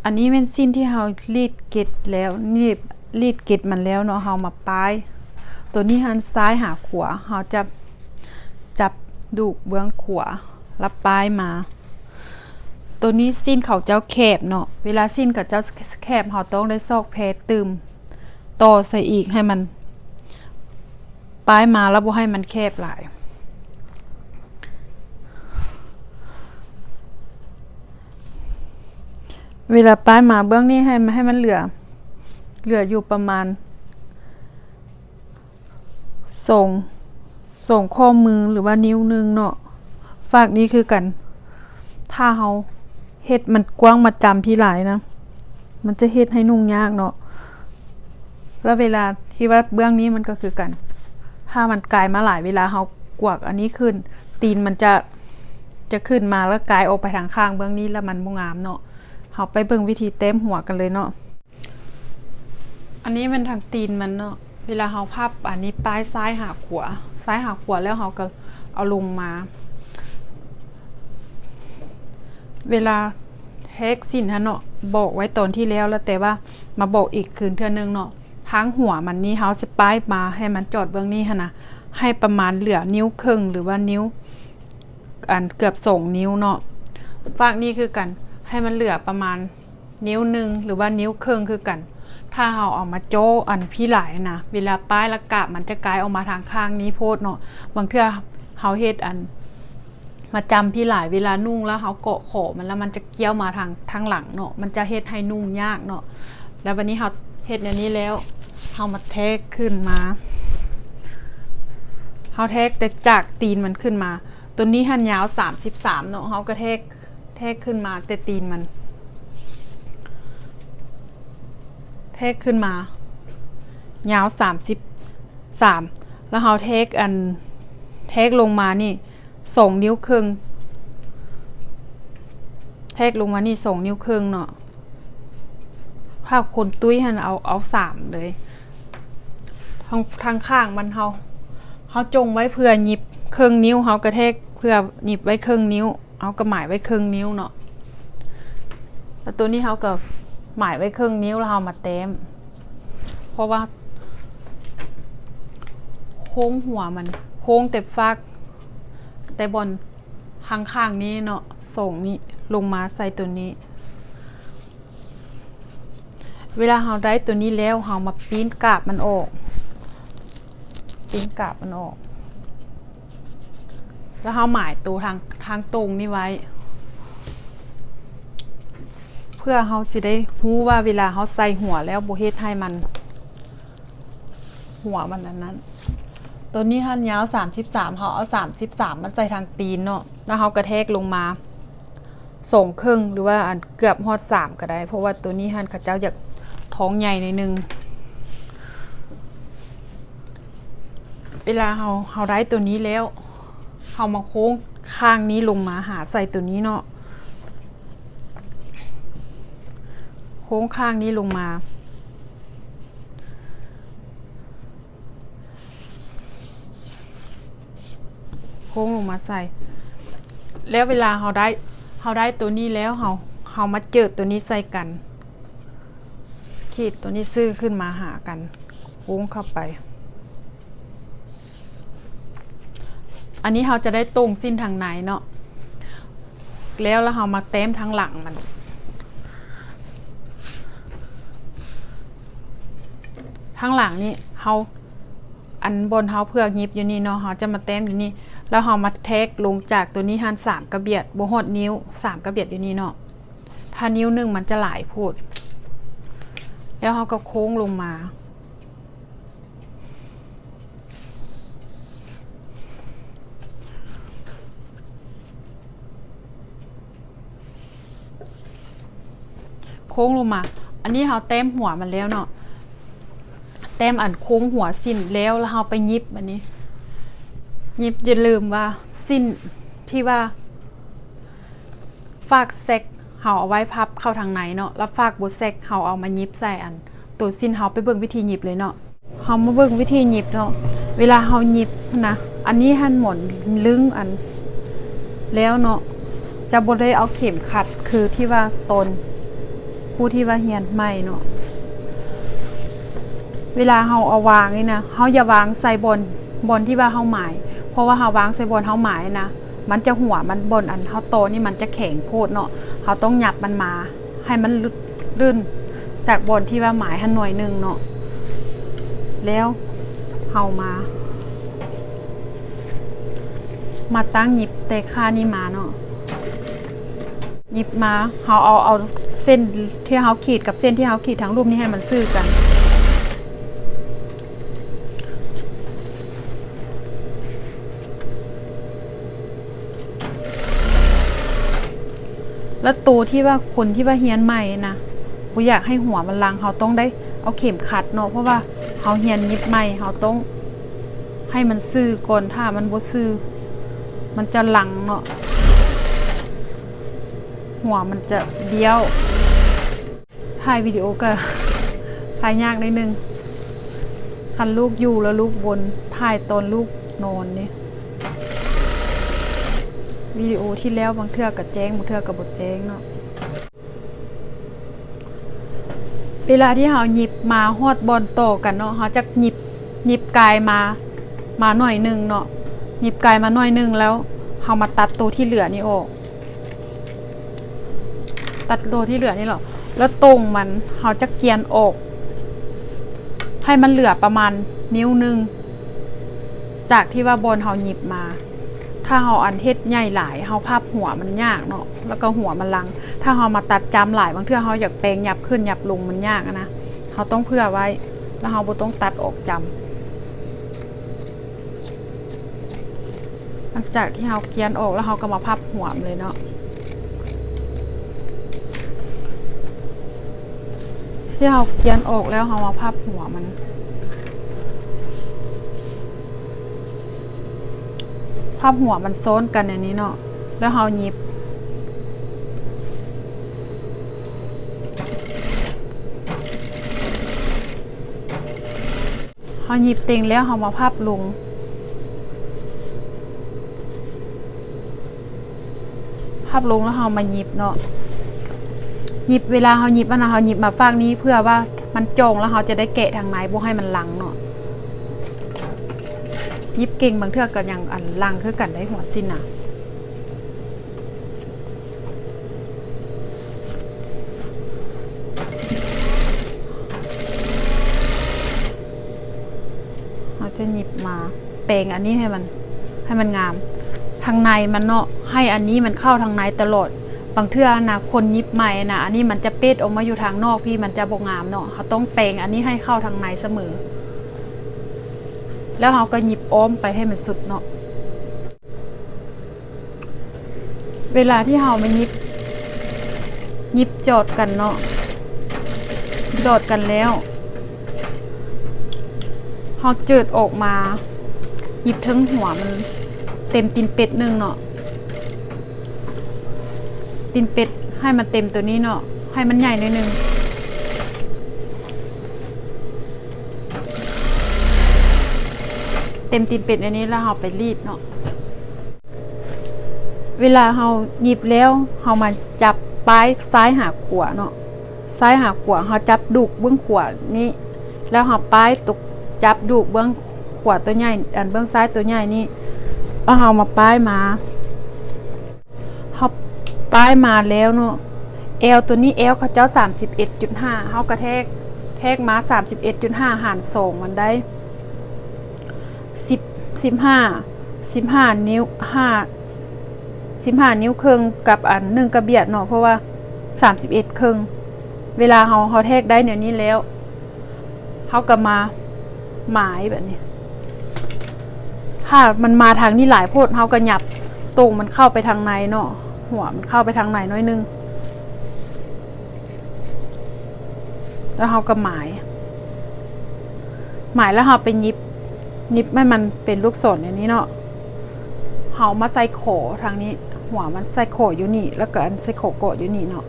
ອັນນີ້ແມ່ນສິ້ນທີ່ເຮົາລີດເກັດແລ້ວ ລີດ ລີດເກັດມັນແລ້ວເນາະ ເຮົາມາປ້າຍ ໂຕນີ້ຫັ້ນຊ້າຍຫາຂວາ ເຮົາຈະຈັບດູກເບື້ອງຂວາ ແລ້ວປ້າຍມາ ໂຕນີ້ສິ້ນເຂົາເຈົ້າແຄບເນາະ ເວລາສິ້ນເຂົາເຈົ້າແຄບ ເຮົາຕ້ອງໄດ້ຊອກແພຕື່ມຕໍ່ໃສ່ອີກ ໃຫ້ມັນປ້າຍມາ ແລ້ວບໍ່ໃຫ້ມັນແຄບຫຼາຍ. ເວລາປ້າຍມາເບື້ອງນີ້ໃຫ້ ໃຫ້ມັນເຫຼືອ ເຫຼືອຢູ່ປະມານສອງ ສອງຂໍ້ມື ຫຼືວ່ານິ້ວໜຶ່ງເນາະ ຟາກນີ້ຄືກັນ ຖ້າເຮົາເຮັດມັນກວ້າງມາຈຳທີ່ຫຼາຍນະ ມັນຈະເຮັດໃຫ້ນຸ່ງຍາກເນາະ ແລ້ວເວລາທີ່ວ່າເບື້ອງນີ້ມັນກໍຄືກັນ ຖ້າມັນກາຍມາຫຼາຍ ເວລາເຮົາກວາກອັນນີ້ຂຶ້ນ ຕີນມັນຈະ ຈະຂຶ້ນມາ ແລ້ວກາຍອອກໄປທາງຂ້າງເບື້ອງນີ້ ແລ້ວມັນບໍ່ງາມເນາະ. ເຮົາໄປເບິ່ງວິທີແຕ້ມຫົວກັນເລີຍເນາະ. ອັນນີ້ແມ່ນທາງຕີນມັນເນາະ ເວລາເຮົາພັບອັນນີ້ປ້າຍຊ້າຍຫາຂວາ ຊ້າຍຫາຂວາ ແລ້ວເຮົາກໍເອົາລົງມາ ເວລາແທກສິ້ນຫັ້ນເນາະ ບອກໄວ້ຕອນທີ່ແລ້ວແລ້ວ ແຕ່ວ່າມາບອກອີກຄືນເທື່ອໜຶ່ງເນາະ ທາງຫົວມັນນີ້ເຮົາຈະປ້າຍມາໃຫ້ມັນຈອດເບື້ອງນີ້ຫັ້ນນະ ໃຫ້ປະມານເຫຼືອນິ້ວເຄິ່ງ ຫຼືວ່ານິ້ວ ອັນເກືອບສອງນິ້ວເນາະ ຟາກນີ້ຄືກັນ ໃຫ້ມັນເຫຼືອປະມານນິ້ວໜຶ່ງ ຫຼືວ່ານິ້ວເຄິ່ງຄືກັນ ຖ້າເຮົາເອົາມາໂຈ້ອັນພີ້ຫຼາຍນະ ເວລາປ້າຍລະກາບມັນຈະກາຍອອກມາທາງຂ້າງນີ້ໂພດເນາະ ບາງເທື່ອເຮົາເຮັດອັນມາຈຳພີ້ຫຼາຍ ເວລານຸ່ງແລ້ວເຮົາເກາະຄໍມັນ ແລ້ວມັນຈະກ້ຽວມາທາງ ທາງຫຼັງເນາະ ມັນຈະເຮັດໃຫ້ນຸ່ງຍາກເນາະ ແລ້ວບາດນີ້ເຮົາເຮັດແນວນີ້ແລ້ວ ເຮົາມາແທກຂຶ້ນມາ ເຮົາແທກແຕ່ຈາກຕີນມັນຂຶ້ນມາ ໂຕນີ້ຫັ້ນຍາວສາມສິບສາມເນາະ ເຮົາກໍແທກ ແທກຂຶ້ນມາແຕ່ຕີນມັນ ແທກຂຶ້ນມາຍາວສາມສິບສາມ ແລ້ວເຮົາແທກອັນ ແທກລົງມານີ້ສອງນິ້ວເຄິ່ງ ແທກລົງມານີ້ສອງນິ້ວເຄິ່ງເນາະ ຖ້າຄົນຕຸ້ຍຫັ້ນເອົາ ເອົາສາມເລີຍ ທາງ ທາງຂ້າງມັນເຮົາ ເຮົາຈົ່ງໄວ້ເພື່ອຫຍິບເຄິ່ງນິ້ວ ເຮົາກະແທກເພື່ອຫຍິບໄວ້ເຄິ່ງນິ້ວ ເຮົາກະໝາຍໄວ້ເຄິ່ງນິ້ວເນາະ ແລ້ວໂຕນີ້ເຮົາກະໝາຍໄວ້ເຄິ່ງນິ້ວ ແລ້ວເຮົາມາແຕ້ມ ເພາະວ່າໂຄ້ງຫົວມັນ ໂຄ້ງແຕ່ຟາກ ແຕ່ບ່ອນທາງຂ້າງນີ້ເນາະ ສອງນີ້ລົງມາໃສ່ໂຕນີ້ ເວລາເຮົາໄດ້ໂຕນີ້ແລ້ວ ເຮົາມາປີ້ນກາບມັນອອກ ປີ້ນກາບມັນອອກ ແລ້ວເຮົາໝາຍໂຕທາງ ທາງຕົງນີ້ໄວ້ ເພື່ອເຮົາຊິໄດ້ຮູ້ວ່າເວລາເຮົາໃສ່ຫົວແລ້ວບໍ່ເຮັດໃຫ້ມັນ ຫົວມັນອັນນັ້ນ ໂຕນີ້ຫັ້ນຍາວສາມສິບສາມ ເຮົາເອົາສາມສິບສາມມາໃສ່ທາງຕີນເນາະ ແລ້ວເຮົາກະແທກລົງມາສອງເຄິ່ງ ຫຼືວ່າອັນເກືອບຮອດສາມກະໄດ້ ເພາະວ່າໂຕນີ້ຫັ້ນເຂົາເຈົ້າຢາກທ້ອງໃຫຍ່ໜ້ອຍໜຶ່ງ ເວລາເຮົາ ເຮົາໄດ້ໂຕນີ້ແລ້ວ ເຮົາມາໂຄ້ງຂ້າງນີ້ລົງມາຫາໃສ່ໂຕນີ້ເນາະ ໂຄ້ງຂ້າງນີ້ລົງມາ ໂຄ້ງລົງມາໃສ່ ແລ້ວເວລາເຮົາໄດ້ ເຮົາໄດ້ໂຕນີ້ແລ້ວ ເຮົາ ເຮົາມາເຈີໂຕນີ້ໃສ່ກັນ ຂີດໂຕນີ້ຊື່ຂຶ້ນມາຫາກັນ ໂຄ້ງເຂົ້າໄປ ອັນນີ້ເຮົາຈະໄດ້ຕົງສິ້ນທາງໃນເນາະ ແລ້ວ ແລ້ວເຮົາມາແຕ້ມທາງຫຼັງມັນ ທາງຫຼັງນີ້ເຮົາ ອັນບ່ອນເຮົາເຜືອກຫຍິບຢູ່ນີ້ເນາະ ເຮົາຈະມາແຕ້ມຢູ່ນີ້ ແລ້ວເຮົາມາແທກລົງຈາກໂຕນີ້ຫັ້ນສາມກະບຽດ ບໍ່ຮອດນິ້ວ ສາມກະບຽດຢູ່ນີ້ເນາະ ຖ້ານິ້ວໜຶ່ງມັນຈະຫຼາຍໂພດ ແລ້ວເຮົາກໍໂຄ້ງລົງມາ ໂຄ້ງລົງມາ ອັນນີ້ເຮົາແຕ້ມຫົວມັນແລ້ວເນາະ ແຕ້ມອັນໂຄ້ງຫົວສິ້ນແລ້ວ ແລ້ວເຮົາໄປຫຍິບອັນນີ້ ຫຍິບ ຢ່າລືມວ່າສິ້ນທີ່ວ່າ ຟາກແຊັກເຮົາເອົາໄວ້ພັບເຂົ້າທາງໃນເນາະ ແລ້ວຟາກບໍ່ແຊັກເຮົາເອົາມາຫຍິບໃສ່ອັນໂຕສິ້ນ ເຮົາໄປເບິ່ງວິທີຫຍິບເລີຍເນາະ ເຮົາມາເບິ່ງວິທີຫຍິບເນາະ ເວລາເຮົາຫຍິບຫັ້ນນະ ອັນນີ້ຫັ້ນໝອນລຶ້ງອັນແລ້ວເນາະ ຈະບໍ່ໄດ້ເອົາເຂັມຂັດຄືທີ່ວ່າຕອນ ຜູ້ທີ່ວ່າຮຽນໃໝ່ເນາະ ເວລາເຮົາເອົາວາງນີ້ນະ ເຮົາຢ່າວາງໃສ່ບ່ອນ ບ່ອນທີ່ວ່າເຮົາໝາຍ ເພາະວ່າເຮົາວາງໃສ່ບ່ອນເຮົາໝາຍນະ ມັນຈະຫົວ ມັນ ບ່ອນອັນເຮົາຕໍ່ນີ້ມັນຈະແຂງໂພດເນາະ ເຮົາຕ້ອງຫຍັບມັນມາ ໃຫ້ມັນຫຼຸດ ລື່ນຈາກບ່ອນທີ່ວ່າໝາຍຫັ້ນໜ້ອຍໜຶ່ງເນາະ ແລ້ວເຮົາມາ ມາຕັ້ງຫຍິບແຕ່ຂ້າງນີ້ມາເນາະ ຫຍິບມາ ເຮົາເອົາ ເອົາເສັ້ນທີ່ເຮົາຂີດກັບເສັ້ນທີ່ເຮົາຂີດທາງລຸ່ມນີ້ໃຫ້ມັນຊື່ກັນ. ແລ້ວໂຕທີ່ວ່າຄົນທີ່ວ່າຮຽນໃໝ່ນະ ບໍ່ຢາກໃຫ້ຫົວມັນຫຼັງ ເຮົາຕ້ອງໄດ້ເອົາເຂັມຂັດເນາະ ເພາະວ່າເຮົາຮຽນຫຍິບໃໝ່ ເຮົາຕ້ອງໃຫ້ມັນຊື່ກ່ອນ ຖ້າມັນບໍ່ຊື່ ມັນຈະຫຼັງເນາະ ຫົວມັນຈະບ້ຽວ. ຖ່າຍວິດີໂອກະຖ່າຍຍາກໜ້ອຍໜຶ່ງ ຄັນລູກຢູ່ແລ້ວລູກວົນ ຖ່າຍຕອນລູກນອນນີ້ ວິດີໂອທີ່ແລ້ວບາງເທື່ອກະແຈ້ງ ບາງເທື່ອກະບໍ່ແຈ້ງເນາະ. ເວລາທີ່ເຮົາຫຍິບມາຮອດບ່ອນຕໍ່ກັນເນາະ ເຮົາຈະຫຍິບ ຫຍິບກາຍມາ ມາໜ້ອຍໜຶ່ງເນາະ ຫຍິບກາຍມາໜ້ອຍໜຶ່ງ ແລ້ວເຮົາມາຕັດໂຕທີ່ເຫຼືອນີ້ອອກ. ຕັດໂຕທີ່ເຫຼືອນີ້ເນາະ ແລ້ວຕົງມັນ ເຮົາຈະກຽນອອກ ໃຫ້ມັນເຫຼືອປະມານນິ້ວໜຶ່ງ ຈາກທີ່ວ່າບ່ອນເຮົາຫຍິບມາ. ຖ້າເຮົາອັນເຮັດໃຫຍ່ຫຼາຍ ເຮົາພັບຫົວມັນຍາກເນາະ ແລ້ວກໍຫົວມັນຫຼັງ. ຖ້າເຮົາມາຕັດຈ້ຳຫຼາຍ ບາງເທື່ອເຮົາຢາກແປງຫຍັບຂຶ້ນຫຍັບລົງມັນຍາກນະ ເຮົາຕ້ອງເຜື່ອໄວ້ ແລ້ວເຮົາບໍ່ຕ້ອງຕັດອອກຈ້ຳ. ຫຼັງຈາກທີ່ເຮົາກຽນອອກແລ້ວ ເຮົາກໍມາພັບຫົວມັນເລີຍເນາະ ທີ່ເຮົາກຽນອອກແລ້ວ ເຮົາມາພັບຫົວມັນ ພັບຫົວມັນຊ້ອນກັນແນວນີ້ເນາະ ແລ້ວເຮົາຫຍິບ ເຮົາຫຍິບເຕັງແລ້ວ ເຮົາມາພັບລົງ ພັບລົງແລ້ວເຮົາມາຫຍິບເນາະ ຫຍິບ ເວລາເຮົາຫຍິບຫັ້ນນະ ເຮົາຫຍິບມາຟາກນີ້ ເພື່ອວ່າມັນຈ່ອງ ແລ້ວເຮົາຈະໄດ້ແກະທາງໃນ ບໍ່ໃຫ້ມັນຫຼັງເນາະ ຫຍິບເກັ່ງ ບາງເທື່ອກໍຍັງອັນຫຼັງຄືກັນໄດ໋ ຫົວສິ້ນນະ. ເຮົາຈະຫຍິບມາແປງອັນນີ້ໃຫ້ມັນ ໃຫ້ມັນງາມ ທາງໃນມັນເນາະ ໃຫ້ອັນນີ້ມັນເຂົ້າທາງໃນຕະຫຼອດ. ບາງເທື່ອນະ ຄົນຫຍິບໃໝ່ນະ ອັນນີ້ມັນຈະເປດອອກມາຢູ່ທາງນອກພີ້ ມັນຈະບໍ່ງາມເນາະ. ເຮົາຕ້ອງແປງອັນນີ້ໃຫ້ເຂົ້າທາງໃນສະເໝີ ແລ້ວເຮົາກໍຫຍິບອ້ອມໄປໃຫ້ມັນສຸດເນາະ. ເວລາທີ່ເຮົາມາຫຍິບ ຫຍິບຈອດກັນເນາະ ຈອດກັນແລ້ວ ເຮົາເຈີດອອກມາ ຫຍິບເທິງຫົວມັນເຕັມຕີນເປັດໜຶ່ງເນາະ ຕີນເປັດໃຫ້ມັນເຕັມໂຕນີ້ເນາະ ໃຫ້ມັນໃຫຍ່ໜ້ອຍໜຶ່ງ ເຕັມຕີນເປັດອັນນີ້ ແລ້ວເຮົາໄປລີດເນາະ. ເວລາເຮົາຫຍິບແລ້ວ ເຮົາມາຈັບປ້າຍຊ້າຍຫາຂວາເນາະ ຊ້າຍຫາຂວາ ເຮົາຈັບດູກເບື້ອງຂວານີ້ ແລ້ວເຮົາປ້າຍຕົກ ຈັບດູກເບື້ອງຂວາຕົວໃຫຍ່ ອັນເບື້ອງຊ້າຍຕົວໃຫຍ່ນີ້ ແລ້ວເຮົາມາປ້າຍມາ ເຮົາປ້າຍມາແລ້ວເນາະ ແອວຕົວນີ້ ແອວເຂົາເຈົ້າສາມສິບເອັດຈຸດຫ້າ ເຮົາກະແທກ ແທກມາສາມສິບເອັດຈຸດຫ້າຫານສອງມັນໄດ້ ສິບ ສິບຫ້າ ສິບຫ້ານິ້ວ ຫ້າ ສິບຫ້ານິ້ວເຄິ່ງກັບອັນໜຶ່ງກະບຽດເນາະ ເພາະວ່າສາມສິບເອັດເຄິ່ງ ເວລາເຮົາ ເຮົາແທກໄດ້ແນວນີ້ແລ້ວ ເຮົາກະມາໝາຍແບບນີ້ ຖ້າມັນມາທາງນີ້ຫຼາຍໂພດ ເຮົາກະຫຍັບຕົງມັນເຂົ້າໄປທາງໃນເນາະ ຫົວມັນເຂົ້າໄປທາງໃນໜ້ອຍໜຶ່ງ ແລ້ວເຮົາກະໝາຍ ໝາຍແລ້ວເຮົາໄປຫຍິບ ຫຍິບໃຫ້ມັນເປັນລູກສອນແບບນີ້ເນາະ ເຮົາມາໃສ່ຂໍທາງນີ້ ຫົວມັນໃສ່ຂໍຢູ່ນີ້ ແລ້ວກະອັນໃສ່ຂໍເກາະຢູ່ນີ້ເນາະ